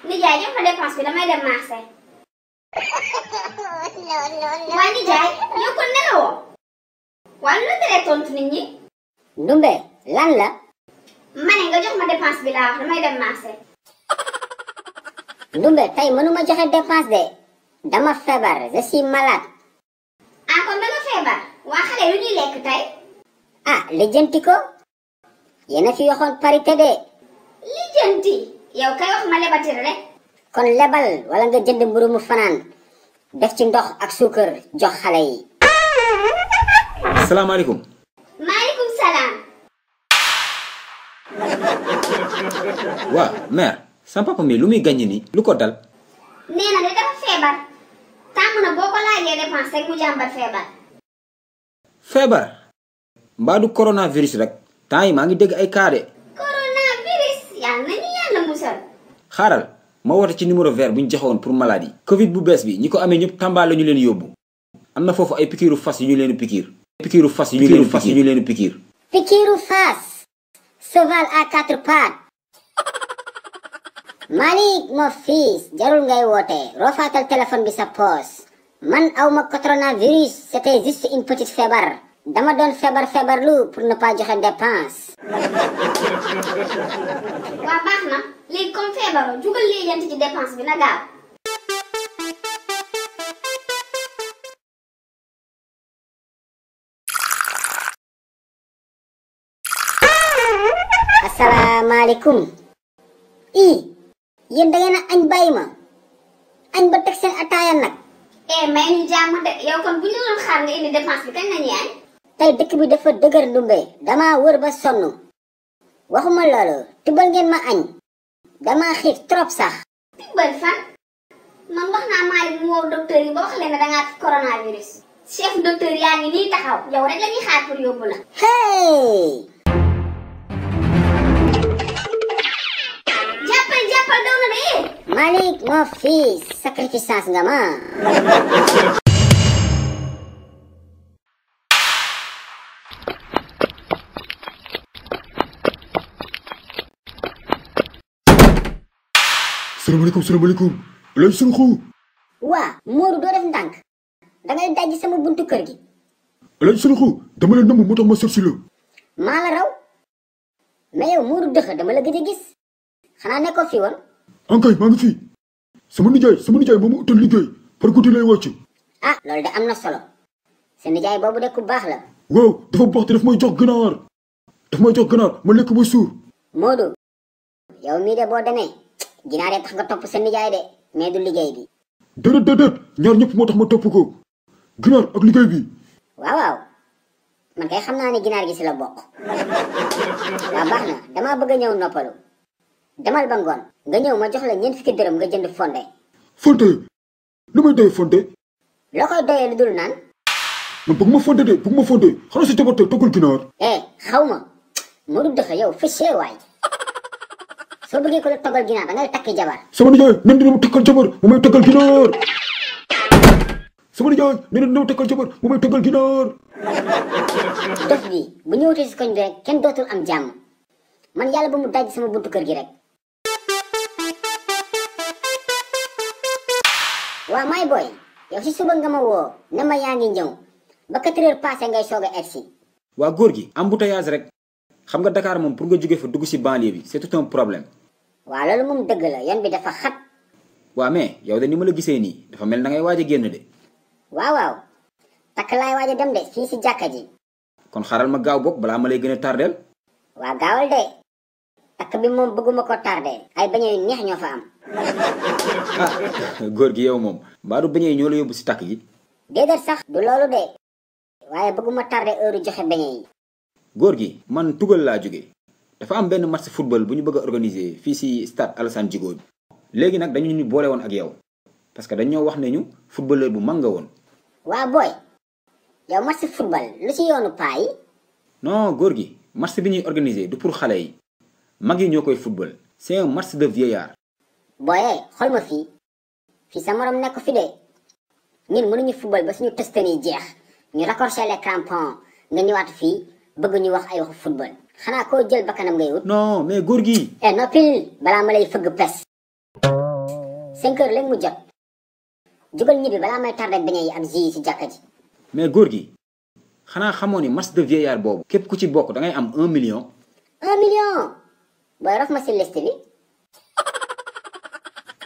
nijaay jox ma dépense bi damay dem marché. waa nijaay yow kon nelawoo. waa lu la teree tontu nit ñi. Ndumbe lan la. ma ne nga jox ma dépense bi laa wax damay dem marché. Ndumbe tey mënuma joxe dépense de dama feebar je suis malade. ah kon da nga feebar waa xale lu ñuy lekk tey. ah lijjanti ko yéena fi waxoon parité de. lijjanti yow kay wax ma lebati rek. kon lebal wala nga jënd mburu mu fanaan def ci ndox ak suukar jox xale yi. salaamaaleykum. maaleykum salaam. waa mère sama papa mi lu muy gàññi nii lu ko dal. nee na de dafa feebar. tàmm na boo ko laajee dépense rek mu jàmbat feebar. feebar. mbaa du coronavirus rek. temps yi maa ngi dégg ay cas de. coronavirus yàlla nañu yàlla musal. xaaral ma woote ci numéro vert bu ñu joxewoon pour maladie. Covid bu bees bi ñi ko amee ñëpp Tamba la ñu leen yóbbu. am na foofu ay pikiiru fas yu ñu leen pikiir. pikiiru fas yu ñu leen pikiir. pikiiru fas. cheval à 4 pattes. Malick mon fils jarul ngay woote roofaatal téléphone bi sa poos man awma coronavirus c'était juste une petite feebar dama doon feebarlu pour ne pas joxe dépense. waa baax na léegi comme feebaroo jugal léegi ci dépense bi na gaaw. asalaamaaleykum. yéen da ngeen a añ bàyyi ma añ ba teg seen ataaya nag. may ñu jàmm de yow kon bu ñu doon xaar nga indi dépense bi kañ la ñuy añ. tey dëkk bi dafa dëgër Ndumbe dama wër ba sonn waxuma loolu tibbal ngeen ma añ dama xiif trop sax. tibbal fan man wax naa Malick mu woo docteur yi ba wax leen ne da ngaa coronavirus chef docteur yaa ngi nii taxaw yow rek la ñuy xaar pour yóbbu la. hey. jàppal daw na de. Malick mon fils sacrifice nga ma. salaamaaleykum lay sunxu. waa Modou doo def ndànk dangay dajji sama buntu kër gi. lay sunxu dama la nëmm moo tax ma seet si la. maa la raw mais yow Modou dëx dama la gëj a gis xanaa nekkoo fi woon. ankay maa ngi fi sama nijaay moo ma utal liggéey par guddi lay wàcc. ah loolu de am na solo sa nijaay boobu de ku baax la. waaw dafa baax te daf may jox ganaar ma lekk ba suur. Modou yow mii de boo demee ginaar yi tax nga topp sa nijaay de mais du liggéey bi. déedéet ñaar ñëpp moo tax ma topp ko ginaar ak liggéey bi. waaw man kay xam naa ne ginaar gi si la bokk. waaw baax na damaa bëgg a ñëw noppalu demal ba ngoon nga ñëw ma jox la ñeent fukki dërëm nga jënd fonde. fonde lu may doy fonde. loo koy doyee lu dul naan. man bëgg ma fonde xanaa si jabar tey toggul ginaar. xaw ma Modou dëkk yow fëccee waay soo bëggee ko la toggal ginaar da ngay takki jabar. sama nijaay nen dina ma takkal jabar mu may toggal ginaar. sama nijaay nen dina ma takkal jabar mu may toggal ginaar. dof bi bu ñëwatee si koñ bi rek kenn dootul am jàmm man yàlla ba mu daj sama buntu kër gi rek. waa may boy yow si suba nga ma woo ne ma yaa ngi ñëw ba 4 heures passé ngay soog a egsi. waa góor gi embouteillage rek xam nga Dakar moom pour nga jóge fa dugg si banlieue bi c'est tout un problème. waa loolu moom dëgg la yoon bi dafa xat. waa mais yow de ni ma la gisee nii dafa mel na ngay waaj a génn de. waaw takk laay waaj a dem de fii si jàkka ji. kon xaaral ma gaaw bopp balaa ma lay gën a tardeel. waa gaawal de takk bi moom bëgguma ko tardeel ay bañ yu neex ñoo fa am. ah góor gi yow moom mbaa du beñe yi ñoo la yóbbu si takk gi. déedéet sax du loolu de waaye bëgguma tardé heure joxe beñe yi. góor gi man tugal laa jóge dafa am benn match football bu ñu bëgg a organiser fii si stade Alassane Djigo bi. léegi nag dañu ñu boole woon ak yow parce que dañoo wax ne ñu footballeur bu mag nga woon. waa booy yow match football lu ci yoonu paa yi. non góor gi match bi ñuy organiser du pour xale yi mag yi ñoo koy football c'est un match de vieillard. booyee xool ma fii sa morom nekk fi de ñun mënuñu football ba suñu tëstan yi jeex ñu raccorcher les crampons nga ñëwaat fii bëgg ñu wax ay waxu football xanaa koo jël bakkanam ngay wut. non mais góor gi. noppil balaa ma lay fëgg pes. 5 heures léegi mu jot jugal ñibbi balaa may tardé beñe yi ak jus ci jàkka ji. mais góor gi xanaa xamoo ni match de vieillard boobu képp ku ci bokk da ngay am 1 million. 1 million booy rof ma si liste bi.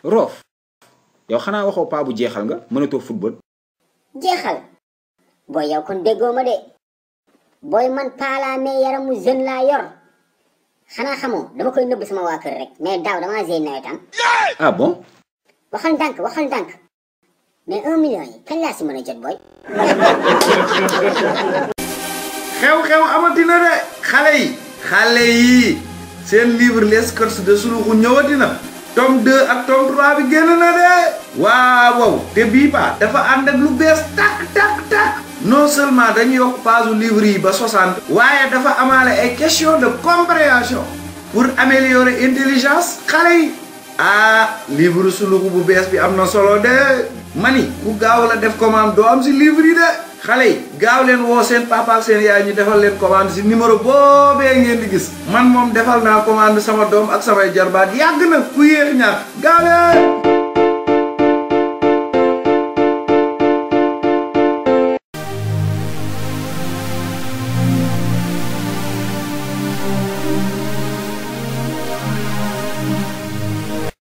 roof yow xanaa waxoo paa bu jeexal nga mënatoo football. jeexal booy yow kon déggoo ma de booy man paalaa mais yaramu jeune laa yor xanaa xamoo dama koy nëbb sama waa kër rek mais daaw damaa zey nawetaan. ah bon. waxal ndànk mais 1 million yi kañ laa si mën a jot booy. xew-xew amatina de xale yi seen livre les courses de Suluxu ñëwati na tome 2 ak tome 3 bi génn na de waaw te bii ba dafa ànd ak lu bees tak non seulement dañu yokk page livre yi ba 60 waaye dafa amaale ay question de compréhension pour améliorer intelligence xale yi livre Suluxu bu bees bi am na solo de mani ku gaaw la def commande doo am si livre yi de xale yi gaaw leen woo seen papa ak seen yaay ñu defal leen commande si numéro boobee ngeen di gis man moom defal naa commande sama doom ak samay jarbaat yàgg na ku yéex ñaar gaaw leen